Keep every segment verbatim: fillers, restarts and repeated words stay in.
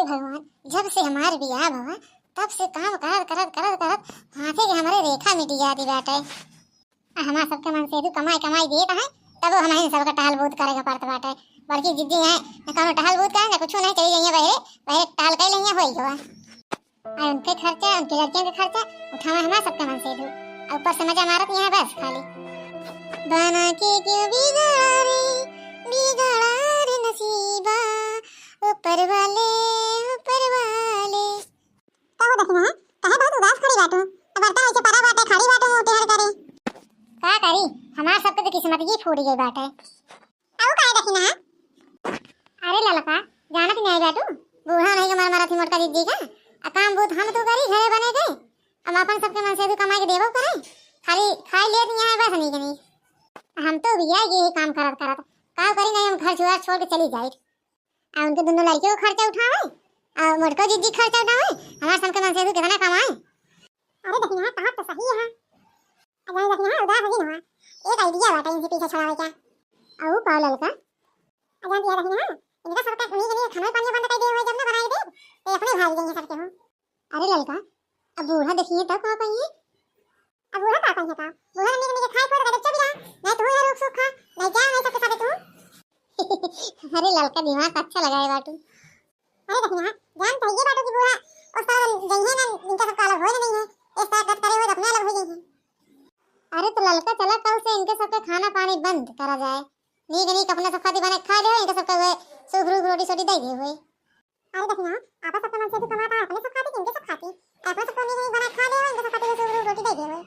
भगवान, जब से हमार बियाह भवा, तब से काम करत, करत, करत, करत हाथे के हमरे रेखा मिटी जाती बाटे। आ हमार सबके मनसेधू कमाई, कमाई देत है, तब वो हमारे सबका टहल बूत करे के पड़त बाटे। बड़की जिज्जी है, न कौनो टहल बूत करे, न कुछो नहीं, चली जाइए बहरे, बहरे टहल कर लेंगे, होई गवा। आ उनके खर्चा, उनके लड़कियों के खर्चा उठावे हमार सबके मनसेधू। आ ऊपर से मजा मारत यहाँ बस खाली। बना के क्यों बिगाड़े, बिगाड़ा रे नसीबा, ऊपर वाले, ऊपर वाले। का हो दखिना, काहे बहुत उदास खड़ी बाटू? तो बर्तन ऐसे पड़ा बाटे, खड़ी बाटू मुंह टेढ़ करे। का करी, हमार सबके तो किस्मत ही फूट गई बाटे। अउ काहे दखिना? अरे ललका, जानत नहीं बाटू, बूढ़ा नहीं के मार मारा थी मोटका जिज्जी का। आ काम बूत हम तू करी, घरे बने के। अब अपन सबके मनसेधू कमाई के देबो करे, खाली खाई लेत यहाँ बस नहीं के नहीं। हम तो बिया गए ही काम करत करत, का करी नहीं, हम घर जुआर छोड़ के चली जाई। आ उनके दोनों लड़कियों का खर्चा उठावे, आ मोटको जिज्जी खर्चा उठावे, हमार सबके मनसेधू कितना कमाए। अरे दखिना, कहा तो सही है। अजान दखिना, उदास हो गई ना, एक idea बाटे इनसे पीछे छुड़ावे क्या। अउ का ललका? अजान दिया दखिना, इनका सबका उन्हीं के लिए खाना पानी बंद कर दिए हुए, जब ना बनाए दे, तो अपने भाग देंगे सबके हो। अरे ललका, अब बूढ़ा देखिए तब का कहिए। अब बूढ़ा का कहिए का? बूढ़ा ने के खाए को तो चुप रहा, नहीं तू इधर रुक सुख खा, नहीं जा, नहीं सबके साथ तू। अरे ललका, दिमाग अच्छा लगाए बाटू। अरे दखिना, जान तो ये बाटू कि बूढ़ा उस तरह जइहे ना, इनका सबका अलग होए नहीं है, इस तरह गत करे हुए अपने अलग हो गई है। अरे तो ललका, चला कल से इनके सबके खाना पानी बंद करा जाए। नीक नीक अपने सब खाती बना के खा ले, इनके सबके हुए सूप रूप रोटी सोटी दे दे हुए। अरे दखिना, आपस सबके मनसेधू कमाता है, अपने सब खाती कि इनके सब खाती? अपने सबके नीक नीक बना के खा ले, इनके सब खाती हुए सूप रूप रोटी दे दे हुए।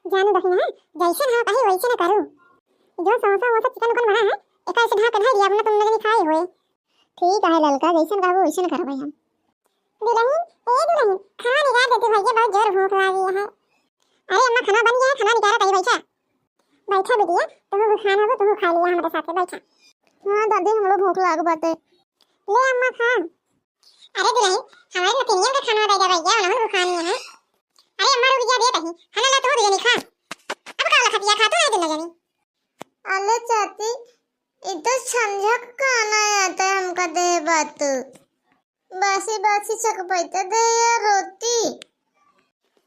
जानू दखिना, जैसन हाँ कही वैसे न करू। जो समोसा वमोसा चिकन उकन बना है, एक ऐसे ढाक के धर दिया, अपना तुम लोग खाए हुए। ठीक है ललका, जैसन कहबो वैसन करबै हम। दुलहिन, ए दुलहिन, खाना निकाल दे तू भैया, बहुत जोर भूख लागी है। अरे अम्मा, खाना बन गया है, खाना निकाल, तनी बैठा। बैठा बिटिया, तुहू खाना हो, तुहू खा लिया हमारे साथ, बैठा। हाँ दादी, हमरो भूख लाग बाटे। ले अम्मा खा। अरे दुलहिन, हमारे नतिनियन का खाना दे दे भैया, उन्होंने खानी है। अरे अम्मा रुक जा, दे तही, खाना ला तुहू दुलहिन खा। अब का वाला खटिया खा तू, नहीं दुलहिन। अले चाची, ई तो संझक खाना आता है हमका दे बात। बासी बासी चकपैता दे या रोटी।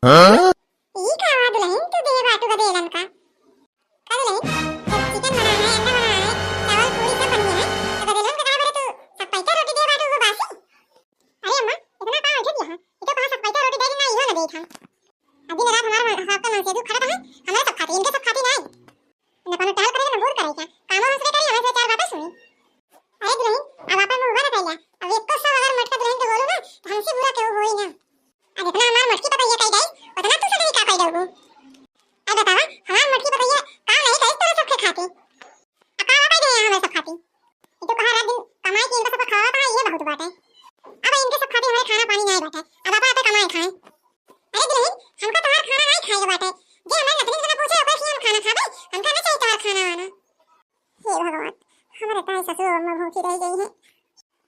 हाँ? ई का हुआ दुलहिन, तू दे बाटू का देलन का? का दुलहिन, जब चिकन बना है, अंडा बना है, चावल पूरी सब बन गया है, तो का देलन का काहे बरे तू चकपैता रोटी दे बाटू को बासी? अरे अम्मा, इतना का उठे दिया है? ई तो कहा चकपैता रोटी दे कि ना, इहो ना देत है। अभी ना रात हमार मन, सबका मनसेधू खड़ा है, हमारे सब खाती, इनके सब खाती नहीं। न कोनो टहल करे, न बोर करे क्या? कामो हमसे करे, हमें से चार बातें सुनी। अरे दुलहिन, अब आपन मुंह बंद कर लिया। अब एको सब अगर मटका दुलहिन के बोलू ना, तो हमसे बुरा केहू होई ना। अब जितना हमार मटकी पतैया कही गई, उतना तू सब भी का कही जाऊगू। अब बतावा, हमार मटकी पतैया काम नहीं करी तोरे सबके खाती। अब का बताई दे हमें सब खाती? ये तो कहा रात दिन कमाई के इनका सबका खावा था, ये बहुत बात है। अब इनके सब खाती हमारे खाना पानी नहीं बाटे। अब आप आप कमाए खाए। अरे दुलहिन, हमका तोहार खाना नहीं खाए के बाटे। जे हमारे नतनी से ना पूछे, ओकरे से हम खाना खाबे। हमका ना चाहिए तोहार खाना वाना। हे भगवान, हमारे ताई ससुर अम्मा भूखी रह गई हैं।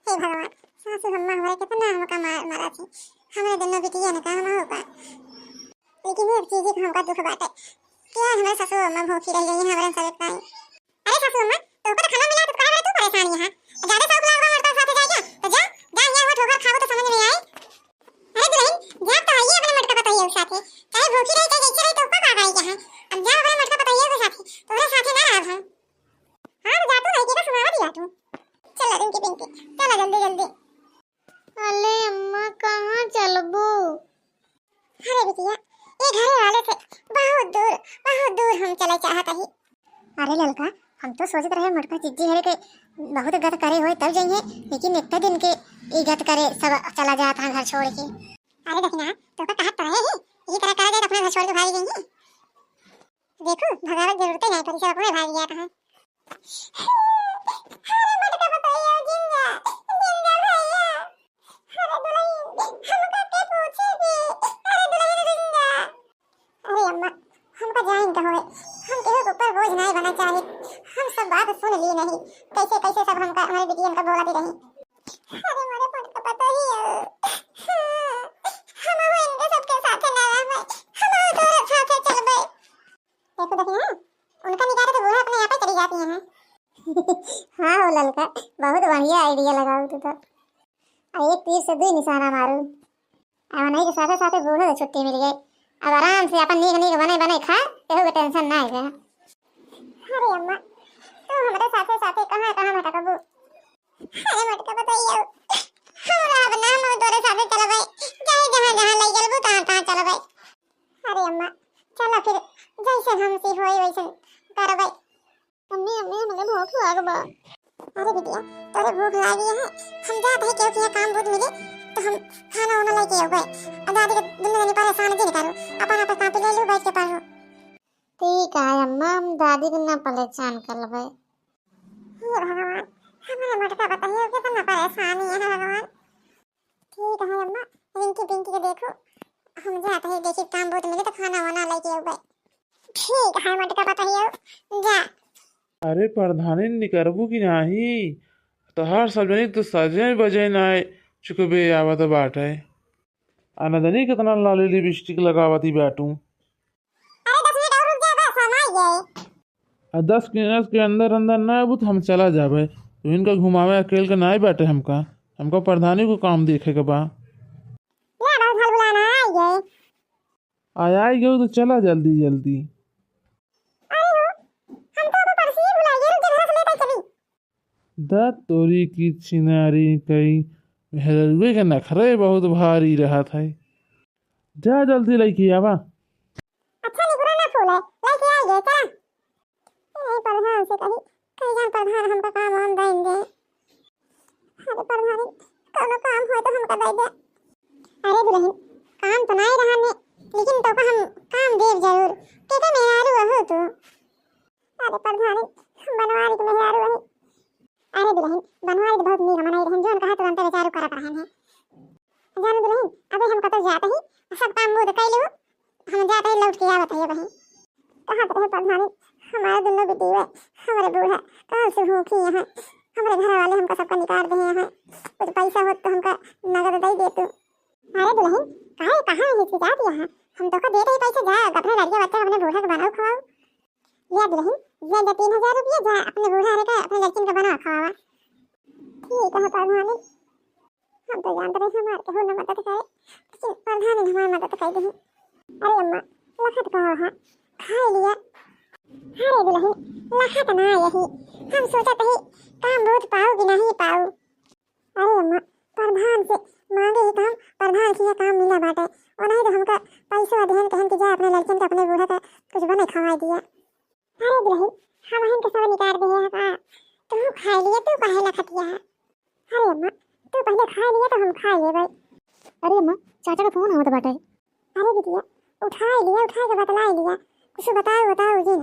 हे भगवान, सासू अम्मा हमारे कितना हमका मार मारा थी। हमारे दोनों बिटिया ने कहा हम होगा। लेकिन एक चीज का हमका दुख बाटे। क्या हमारे ससुर अम्मा भूखी रह गई हैं, हमारे सब ताई। अरे सासू अम्मा, तोहको तो खाना मिला, तो काहे तू परेशान यहाँ? ज्यादा शौक लागल बा मटका साथे जाए क्या? तो जा, जा, यहाँ हुआ ठोकर खाबो तो समझ में आई। अरे दुलहिन, जा तो आइए अपने मटका पतोहिया के साथे। चाहे भूखी रही, चाहे जैसे रही, तोहको का करी यहाँ? अब जा अपने मटका पतोहिया के साथे, तोहरे साथे ना रहब हम। हाँ, तो जा तू, लड़की का सुनावा दिया तू। चल रिंकी पिंकी, चल जल्दी जल्दी। अले अम्मा, कहाँ चलबू? अरे बिटिया, ये घरे वाले से बहुत दूर, बहुत दूर हम चले चाहत हई। अरे ललका, हम तो सोचत रहे मोटका जिज्जी हरे के बहुत गत करे होए तब जाइए, लेकिन इतने दिन के ई गत करे सब चला जात हाँ घर छोड़ के। अरे दखिना, तो का कहत तो रहे ही, यही तरह करा जाए तो अपना घर छोड़ के भाग जाइए। देखो, भगावे के जरूरत ही नहीं पड़ी, सब अपने भाग गया कहाँ। अरे मटका पतोहिया, जिंदा, जिंदा भैया। अरे दुलहिन, हमका के पूछे के? अरे दुलहिन जिंदा। अरे अम्मा, हमका जाइन का होए, हम केहू के ऊपर बोझ नहीं बना चाहे। हम सब बात सुन ली नहीं, कैसे कैसे सब हमका, हमारे बिटियन का बोला भी रही। अरे मोरे मटका पतोहिया, हम इनके सबके साथे ना रहबे, हम तोरे साथे चलबे। देखो, देखी ना, उनका निकाले तो बूढ़ा अपने आप ही चली जाती है। हाँ हो ललका, बहुत बढ़िया idea लगाओ तू तो। अब एक तीर से दुई निशाना मारू। अब नहीं के साथे साथे बूढ़ो के छुट्टी मिल गई। अब आराम से अपन नीक नीक बने बने खा, केहू के tension ना है। अरे अम्मा, तू हमरे साथे साथे कहाँ कहाँ भटकबू? अरे मोटका पतोहिया, हमरा अब ना हम तोरे साथे चलबै, चाहे जहाँ जहाँ लई चलबू तहाँ तहाँ चलबै। अरे अम्मा, चला फिर, जैसे हमसे होई वैसे करबै। अम्मी, अम्मी, हमके भूख लाग बा। अरे बिटिया, तोरे भूख लागी है, हम जात है केहू के यहाँ काम बूत मिली तो हम खाना वाना लेके अउबै। और दादी के दुनू जनी परेशान जिन करू, अपन अपन कापी ले लू, बैठ के पढ़ू। ठीक है अम्मा, हम दादी के ना परेशान करबै। हे भगवान, हमारे मोटका पतोहिया कितना परेशानी है भगवान। ठीक है अम्मा, रिंकी पिंकी के देखू, हम जात है, देखी काम बूत मिली तो खाना वाना लेके अउबै। ठीक है मोटका पतोहिया, जा। अरे प्रधानी निकरबू कि नाही? तोहार सब जनी तो सजे बजे नाय चुकबे आवत बाटे। आ न जानी कितना लाली लिपस्टिक लगावती बाटू। अरे दस मिनट और रुक जा, बस हम आ गए। आ दस मिनट के अंदर अंदर ना आबू तो हम चला जाबे। तू इनका घुमावे अकेल के नाय बाटे हमका, हमका प्रधानी को काम देखे के बा। ले बहुत हलबुलाना आ गए। आ आई गयो तो चला जल्दी जल्दी। अरे हो, हम तो अब परसिए भुला गए, रुक जा, घर से लेते चली। दा तोरी की छिनारी कई, मेहररुए के नखरे बहुत भारी रहत है। जा जल्दी लइके आवा। अच्छा निकुरा ना फूल है, लइके आ गए, चला। यही प्रधान से कही, कही जान प्रधान हमका काम वाम दाइन दे। अरे प्रधानी, कौनो काम होय तो हमका दे दे। अरे दुल्हन, काम तो नाय रहा ने, लेकिन तोका हम काम देब जरूर। केकर मेहरारू अहो तू? अरे प्रधानी, हम बनवारी के मेहरारू अही। अरे दुल्हन, बनवारी तो बहुत नीक मनई रहन, जौन कहा तुरंते बेचारू करत रहन है। जानो दुल्हन, अबे हम कतौ जात ही, सब काम बूत कई लेबो, हम जात ही लौट के आवत ही अबही। कहत रहे प्रधानी, हमारे दुनो बिटिया, हमरे बूढ़ा, काल से भूखी हैं, हमरे घर वाले हमका सबका निकाल दे हैं, कुछ पैसा होत तो हमका नगद दे दे तू। अरे दुल्हन, काहे, कहाँ हिचकिचात यहाँ? हम तोका देत ही पैसा, जा अपने लड़िया बच्चा अपने बूढ़ा के बनाओ खवाओ। लिया दुल्हन, ये ले तीन हजार रुपया, जा अपने बूढ़ा रे का, अपने लड़किन का बनाओ खवावा। ठीक है प्रधानी, हम तो जानत रहे हमार केहू न मदद करे, लेकिन प्रधानी हमार मदद कर दे। अरे अम्मा, लखत का है, खाए लिया। अरे दुल्हन, लखत ना यही, हम सोचत ही काम बहुत पाऊ कि नहीं पाऊ। अरे अम्मा, प्रधान से मांगे ही काम, प्रधान से ये काम मिला बाटे। और नहीं तो हमका पैसो अध्ययन कहन कि जा अपने लड़किन के, अपने बूढ़ा का कुछ बने खवाए दिया। अरे दुल्हन, हम हन के सब निकाल दे है का? तू खाए लिए, तू काहे लखतिया है? अरे अम्मा, तू पहले खाए लिए तो हम खाए लेबै। अरे अम्मा, चाचा का फोन आवत बाटे। अरे बिटिया, उठाए लिया, उठाए के बतलाए लिया। कुछ बताओ, बताओ जिन।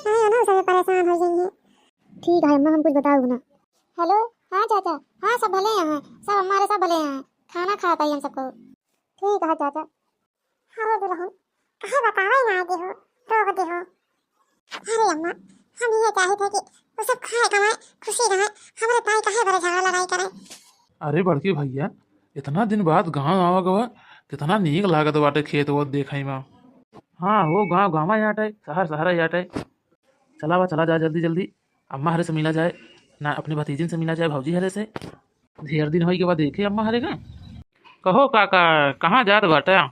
नहीं, उन्हों सब परेशान हो जाइए। ठीक है अम्मा, हम कुछ बताओ ना। हेलो, हाँ चाचा, हाँ सब भले हैं, सब हमारे सब भले हैं, खाना खात आई हम सबको। ठीक है चाचा। अरे दुल्हन, काहे बतावे ना आगे हो, रोक दे हो। अरे अम्मा, हम ये चाहत है कि वो सब खाए कमाए, खुशी रहे, हमारे ताई काहे बड़े झगड़ा लड़ाई करे। अरे बड़के भैया, इतना दिन बाद गाँव आवा गवा, कितना नीक लागत बाटे खेत वोत देखई मा। हाँ हो, गाँव गाँव ही आटे, शहर शहर ही आटे। चला बा, चला जा जल्दी जल्दी। अम्मा हरे से मिला जाए, ना अपने भतीजिन से मिला जाए, भौजी हरे से। ढेर दिन होई के बाद देखे अम्मा हरे का। कहो काका, कहाँ जात बाटा?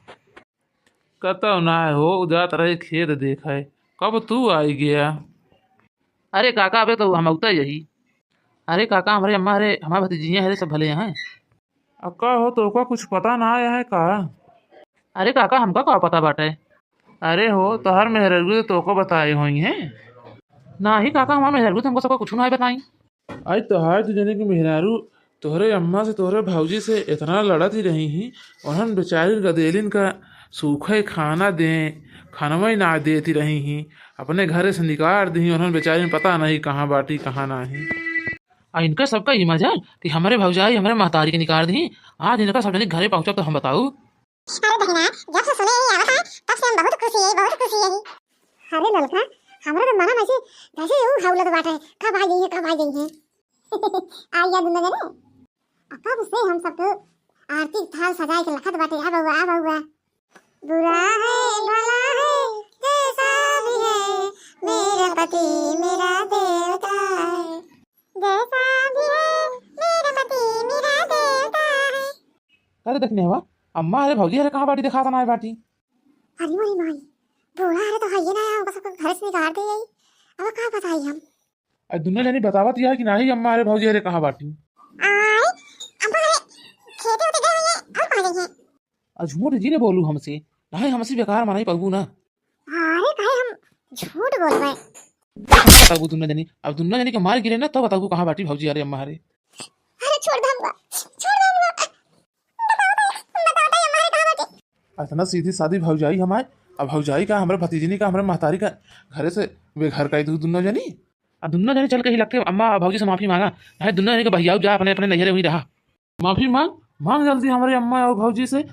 कतौ ना हो, जात रहे खेत देखे। कब तू आई गया? अरे काका, अबे तो हम उता यही। अरे काका, हमरे अम्मा हरे, हमार भतीजिया हरे, सब भले हैं। अक्का हो, तोका कुछ पता ना आया है का? अरे काका, हमका का पता बाटे? अरे हो, तोहर मेहररुए तो तोको बताए होई हैं। नाही काका, हमार मेहररुए तो हमको सबको कुछ ना बताई। आई तोहार दू जने के मेहरारू तोहरे अम्मा से, तोहरे भौजी से इतना लड़त ही रही ही, उन्हन बेचारी गदेलिन का सूखे खाना दें, खानवा ही ना देती रही ही, अपने घरे से निकाल दी, उन्हन बेचारिन पता नहीं कहाँ बाटी, कहाँ नाही। आ इनका सबका ई मजाल कि हमरे भौजाई हमरे महतारी के निकाल दी। आज इनका सब जने घरे पहुँचब तो हम बताऊ। अरे बहिना, जब से सुने ही आवत है, तब से हम बहुत खुशी है, बहुत खुशी है। अरे ललका, हमरा तो मना में से जैसे ऊ हौलत बाटे, कब आ जाइए, कब आ जाइए। आ गया दुनो जने। अब कब से हम सबको आरती थाल सजाए के लखत बाटे, आ बउआ, आ बउआ। बुरा है, भला है, जैसा भी है, मेरा पति मेरा देवता है। जैसा भी है, मेरा पति मेरा देवता है। अरे देखने हवा, अम्मा अरे भौजी अरे कहाँ बाटी, देखात नाहीं बाटी। अरे मोरी माई, बूढ़ा अरे तो हइये ना, ओका सबका घर से निकाल दे आई। अब का बताई हम? अरे दुन्नो जनी बतावत या कि नाहीं अम्मा अरे भौजी अरे कहाँ बाटी। आए, अम्मा अरे खेते उते गए हुए हैं, और कहाँ गई हैं? आ झूठ जिन बोलू हमसे, नाहीं हमसे बेकार मनाई पगबू ना। अरे काहे हम झूठ बोलबे? बताबू दुन्नो जनी, अब दुन्नो जनी के मार गिरे ना, तब बताबू कहाँ बाटी भौजी अरे अम्मा अरे। अरे छोड़ दे हमका, छोड़ दे हमका। बताओ तो, बताओ तो अम्मा अरे कहाँ बाटी? इतना सीधी सादी भौजाई हमार, अब भौजाई का, हमरे भतीजनी का, हमरे महतारी का घरे से बेघर कइ दू दुन्नो जनी। आ दुन्नो जनी चल के ही लगते अम्मा भौजी से माफी मांगा, नाहीं दुन्नो जनी के बहियाऊ जा, अपने, अपने नैहरे वहीं रहा। माफी मांग, मांग जल्दी हमरे अम्मा और भौजी से।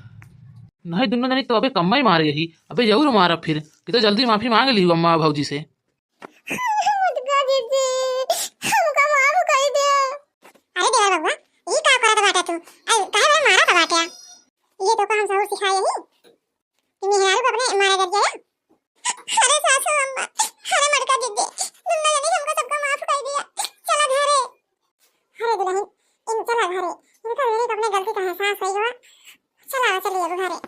नाहीं दुन्नो जनी तो अबे कम्मा ही मारे यही, अबे जरूर मारब फिर, कि तो जल्दी माफी मांग ली अम्मा और भौजी से। मुझको दीदी, हमका माफ कर दे। अरे देवर बबुआ, ई का करत बाटे तू? अरे काहे भाई मारत बाटे? ये तो का हम सबूर सिखाए ही कि मेहरारू को अपने मारा कर जाए। अरे सासू अम्मा, अरे मटका दीदी, दुन्नो जनी हमका सबका माफ कर दिया। चला घरे। अरे दुल्हन, इन चला घरे। इनका मेरे को अपने गलती का एहसास होई हुआ। चला, चलिए अब घरे।